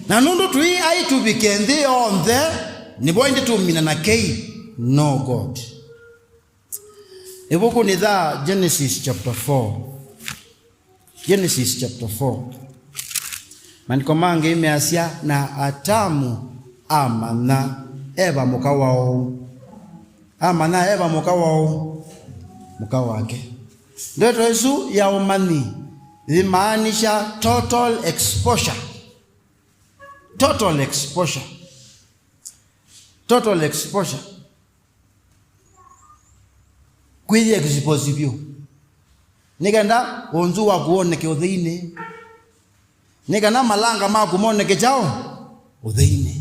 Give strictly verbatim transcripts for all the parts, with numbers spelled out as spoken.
Na nũndũ tũi ai tũvike nthĩ yonthe, nĩvo ĩndĩ tũmina na kei, no God. Ĩvukunĩ ya Genesis chapter four. Genesis chapter four. Maandĩko mangĩ measya, na Atamu amanya Eva mũka waũ. Amanya Eva mũka waũ. Mũka wake. Ndeto ĩsu ya ũmanyi yĩmaanisha total exposure. Total exposure. Total exposure. Kwĩyĩ expose vyũ. Nĩ kenda ũnzu waku woneke ũtheinĩ. Nĩ kana malanga maku moneke kyaũ? Ũtheinĩ.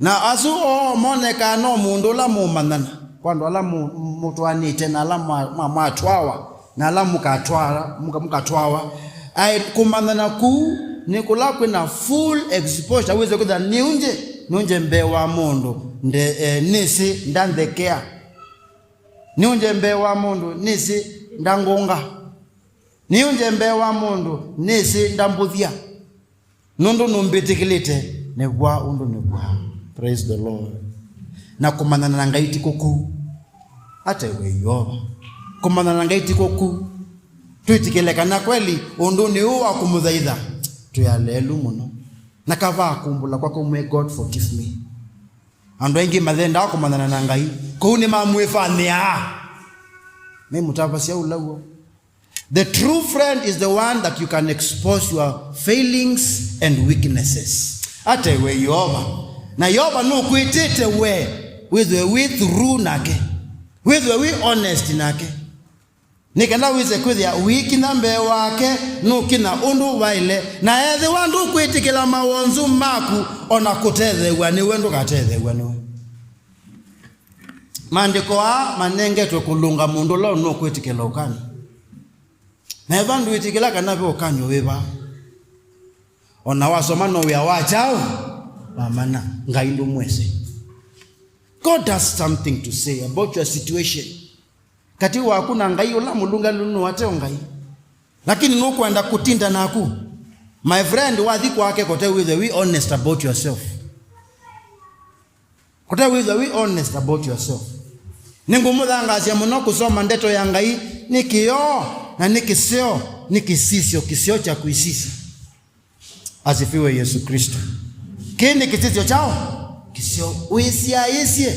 Na asu oo monekaa no mũndũ ũla mũũmanyana, kwa andũ ala mũ-, mũtwaanĩte na ala mwa-, mwa-, mwatwawa, na ala mũkatwara-, mũka-, mũkatwawa. Aĩ, kũmanyana kũu nĩ kũla kwĩna full exposure, wĩse kwĩthĩa nĩũngye, nĩũngye mbee wa mũndũ, nde-, eh, nĩsĩ ndanthekea. Nĩũngye mbee wa mũndũ, nĩsĩ ndangũnga. Nĩũngye mbee wa mũndũ, nĩsĩ ndambũthya. Nũndũ nũmbĩtĩkĩlĩte nĩvwa ũndũ nĩvwa. Praise the Lord. Na kũmanyana na Ngai ti kũkũ. Ata we Yeova. Kũmanyana na Ngai ti kũkũ. Twĩtĩkĩle kana kweli ũndũ nĩ ũũ wa kũmũthaitha. Twĩ aleelu mũno. Na kavaa kumbũla kwakwa mwĩ, "God forgive me." Andũ aingĩ mathendaa kũmanyana na Ngai. Kũu nĩmamwĩfanĩaa. Memũtavasya ũla w'o. The true friend is the one that you can expose your failings and weaknesses. Ata we Yeova. Na Yeova nũkwĩtĩte we wĩthwe wĩ through nake. Wĩthwe wĩ honest nake. Nĩ kana wĩse kwĩthĩa ũikinya mbee wake, nũkinya ũndũ waĩle. Na ethĩwa ndũkwĩtĩkĩla mawonzu maku, ona kũtetheew'a nĩwe, ndũkatetheew'a nĩwe. Maandĩko aa manengetwe kũlũnga mũndũ ũla ũnũkwĩtĩkĩla ũkany'o. Na ethĩwa ndwĩtĩkĩla kana ve ũkany'o wĩ vaa, ona wasoma no wĩa wa kyaũ? Wa mana. Ngai ndũmwĩsĩ. God has something to say about your situation. Katĩ waku na Ngai, ũla mũlũngalu nũate o Ngai. Lakini nũkwenda kũtinda naku. My friend, wathi kwake, kote wĩthwe wĩ honest about yourself. Kote wĩthwe wĩ honest about yourself. Nĩngũmũthangaasya mũno kũsoma ndeto ya Ngai, nĩ kĩoo na nĩ kĩseo, nĩ kĩsisyo, kĩseo kya kũisisya. Asifiwe Yesu Kristo. Kĩĩ nĩ kĩsisyo kyaũ? Kĩseo. Wĩsyaĩĩsye.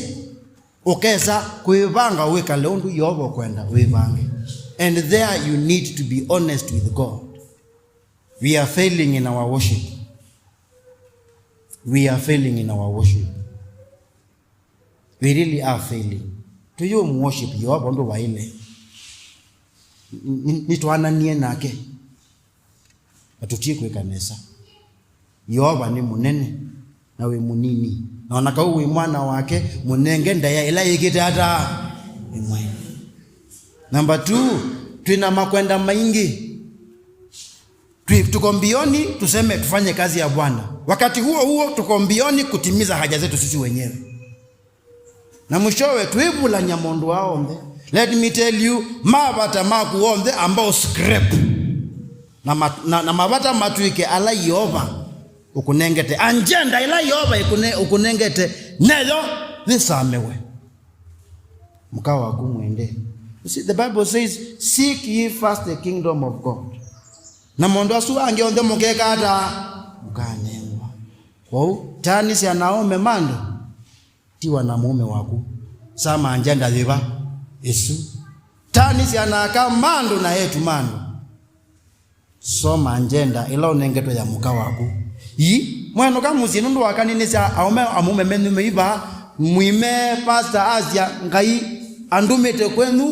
Ũkesa kwĩvanga wĩkale ũndũ Yeova ũkwenda wĩvange. And there you need to be honest with God. We are failing in our worship. We are failing in our worship. We really are failing. Tũyũmũworship Yeova ũndũ waĩle. Nĩ-, nĩ-, nĩtwananie nake. Na tũtiĩ kwĩka nesa. Yeova nĩ mũnene na wĩ mũnini. Na ona kau wĩ mwana wake, mũnenge ndaĩa ĩla yĩkĩte ata? Ĩmwe. Number two, twĩ na makwenda maingĩ. Twi-, tuko mbioni tuseme tufanye kazi ya Bwana. Wakati huo huo, tuko mbioni kutimiza haja zetu sisi wenyewe. Na mwishowe, twĩvulany'a maũndũ aa onthe. Let me tell you, mavata maku onthe ambao scrap. Na ma-, na, na mavata matw'ĩke ala Yeova ũkũnengete. Agenda ĩla Yeova ĩkũne-, ũkũnengete, neyo yĩsamewe. Mũka waku mwende. You see, the Bible says, "Seek ye first the kingdom of God." Na maũndũ asu angĩ onthe mũkeka ata? Mũkanengwa. Kwoou, tanĩsya na aũme ma andũ, tiwa na mũũme waku. Soma agenda yĩva? Ĩsu. Tanĩsya na aka ma andũ na eĩtu ma andũ. Soma agenda ĩla ũnengetwe ya mũka waku. Ii, mwenũka mũsyĩ nũndũ wa kaninĩsya aũme, amũme menyu meiva, mwĩme, pastor asya, "Ngai andũmĩte kwenyu,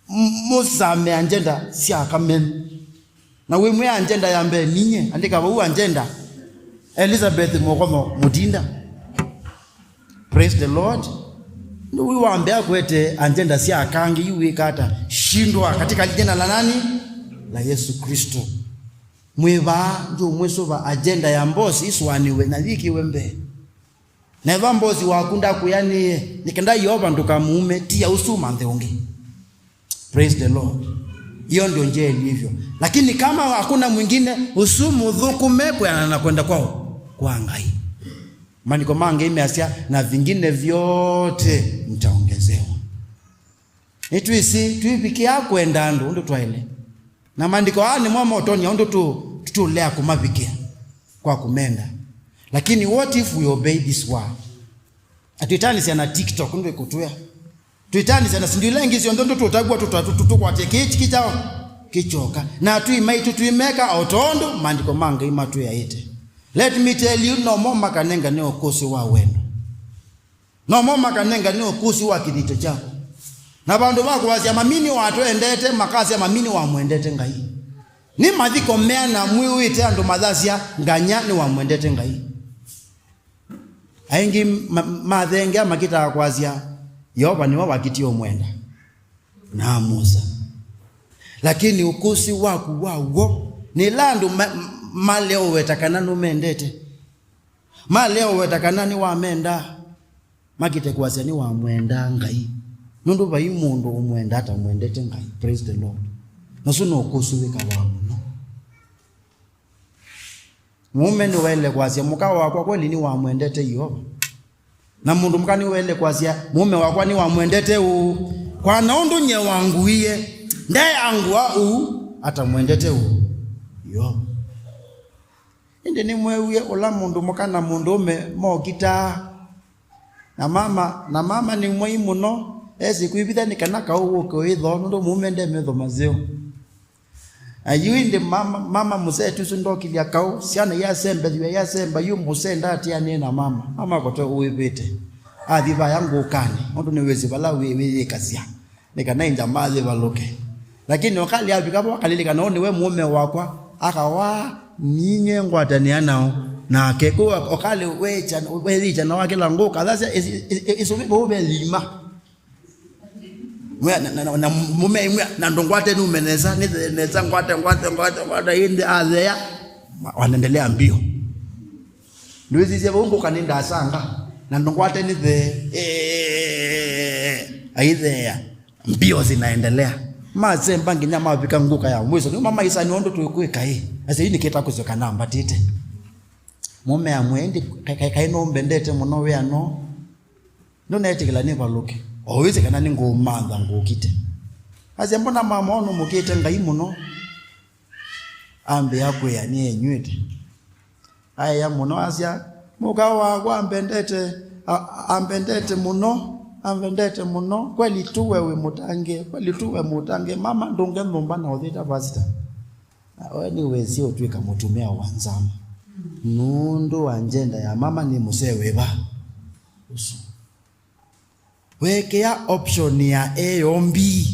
m-, mũsame agenda sya aka menyu." Na wĩmwĩa agenda ya mbee ninyie, andĩka vau agenda. Elizabeth Mũkonyo Mũtinda. Praise the Lord. Nĩwĩ wambea kwete agenda sya aka angĩ, yu wĩka ata? Shindwa katika jina la nani? La Yesu Kristo. Mwĩ vaa, ndũmwĩsũva agenda ya mbosi ĩsũanĩwe na yĩkĩwe mbee. Na ethĩwa mbosi waku ndakũyanĩe, nĩ kenda Yeova ndũkamũume, tia ũsu ũmanthe ũngĩ. Praise the Lord. Hiyo ndio njia ilivyo. Lakini kama hakuna mwingine, ũsu mũthũkũme kwĩanana na kwenda kwao kwa Ngai. Maandĩko ma Ngai measya, "Na vingine vyote mtaongezewa." Nĩtwĩsĩ, tũivikĩaa kwenda andũ ũndũ twaĩle. Na maandĩko aa nĩmo motonya ũndũ tũ-, tũtũlea kũmavikĩa kwa kũmenda. Lakini what if we obey this word? Atwĩtanĩsya na TikTok, ndwĩkũtwĩa. Twĩtanĩsya na sindu ila ingĩ syonthe, ndũ tũtavw'a tũtwa-, tũ-, tũ-, tũkwatye kĩĩ kĩ kyaũ? Kĩ kyoka. Na atũi maitũ twĩmeka o tondũ maandĩko ma Ngai matwĩaĩte. Let me tell you, no mo makanengane ũkũsĩ wa wendo. No mo makanengane ũkũsĩ wa kĩthito kyaku. Na vandũ va kũasya, "Mami nĩwatwendete," makasya, "Mami nĩwamwendete Ngai." Nĩ mathiko meana mwĩw'ĩte andũ mathasya, "Nganya nĩwamwendete Ngai." Aingĩ ma-, mathengea makĩtaa kwasya, Yeova nĩwe wakitie ũmwenda na amũsa. Lakini ũkũsĩ waku wa w'o, nĩ ĩla andũ ma-, malea ũweta kana nũmendete. Malea ũweta kana nĩwamenda, makite kwasya nĩwamwendaa Ngai. Nũndũ vai mũndũ ũmwenda atamwendete Ngai. Praise the Lord. Na ũsu no ũkũsĩ wĩkawa mũno. Mũũme nĩwaĩle kwasya, "Mũka wakwa kweli nĩwamwendete Yeova." Na mũndũ mũka nĩwaĩle kwasya, "Mũũme wakwa nĩwamwendete ũũ." Kwana ũndũ nyie wanguie, ndaĩ angua ũu, atamwendete ũũ Yeova. Ĩndĩ nĩmweewie ũla mũndũ mũka na mũndũũme mokitaa. Na mama, na mama nĩ mwai mũno, esĩ kwĩvitha nĩ kana kaũ wũke ũĩthoo, nũndũ mũũme nde metho maseo. Na yu ĩndĩ mama, mama mũsee tu ũsu ndokilya kaũ, syana yasembethw'a, yasemba, yu mũsee ndaatĩanĩe na mama. Mama kote ũĩvĩte. Athi vaya ngũkanĩ, nũndũ nĩwĩsĩ vala wĩ-, wĩyĩkasya. Nĩ kana inja mathi valũke. Lakini ũkalĩ avika vo, akalilikana, "Ũũ nĩwe mũũme wakwa," akawa, "Ninyie ngwatanĩa nao nake." Kũu ũkalĩ wecha, weyĩkya nao akĩla ngũka, thasya, ĩs-, ĩs-, ĩs-, ĩsũvĩ vau vethima. Mwĩa, na, na, na, na mũme mwĩa, "Na ndũngwate nume nesa, nĩ the-, nesa, ngwate, ngwate, ngwate, ngwate," ĩndĩ atheea, wa-, wanaendelea mbio. Ndwĩsisye vau ngũka nĩ ndasanga, "Na ndũngwate nĩ the-, eh," aitheea, mbio zinaendelea. Masemba nginya mavika ngũka ya mwiso. Nĩo mamaisani ũndũ tũkwĩka ĩ. Ase yu nĩkĩta kũsyoka nambatĩte. Mũme amwe, "Ĩndĩ ka-, ka-, kaĩ nũmbendete mũno wĩa no?" Ndũnetĩkĩla nĩvalũke. O wĩsĩ kana nĩngũmantha ngũkite. Asya, "Mbona mama ũnũmũkĩte Ngai mũno?" Ambĩa kwĩa nĩenyw'ĩte. Aĩa mũno asya, "Mũka wakwa ambendete, a-, ambendete mũno, ambendete mũno. Kweli tu we wĩ mũtange, kweli tu we mũtange. Mama ndũnge nyũmba na ũthĩta pastor." Na we nĩwĩsĩ ũtw'ĩka mũtumĩa wa nzama. Nũndũ wa njenda ya mama nĩ mũsee wĩva? Ũsu. Wekea option ya A or B.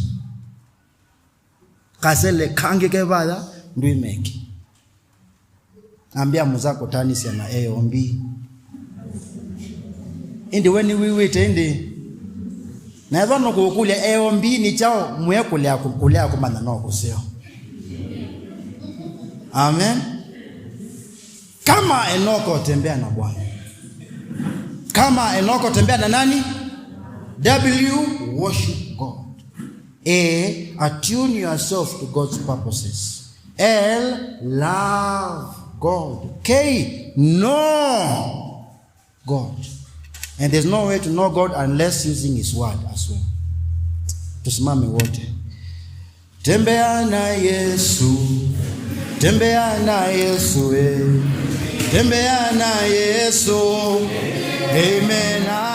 Kasele kangĩ ke vaya, ndwĩmeki. Ambĩa mũsa kũtanisya na A or B. Ĩndĩ we nĩwĩw'ĩte ĩndĩ? Na ethwa nũkũkũlya A or B nĩ kyaũ, mwĩe kũlea kũ-, kũlea kũmanya no kũseo. Amen. Kama Enoko, tembea na Bwana. Kama Enoko, tembea na nani? W, worship God. A, attune yourself to God's purposes. L, love God. K, know God. And there's no way to know God unless using his word as well. Tusimame wote. Tembea na Yesu. Tembea na Yesu, eh. Tembea na Yesu. Amen.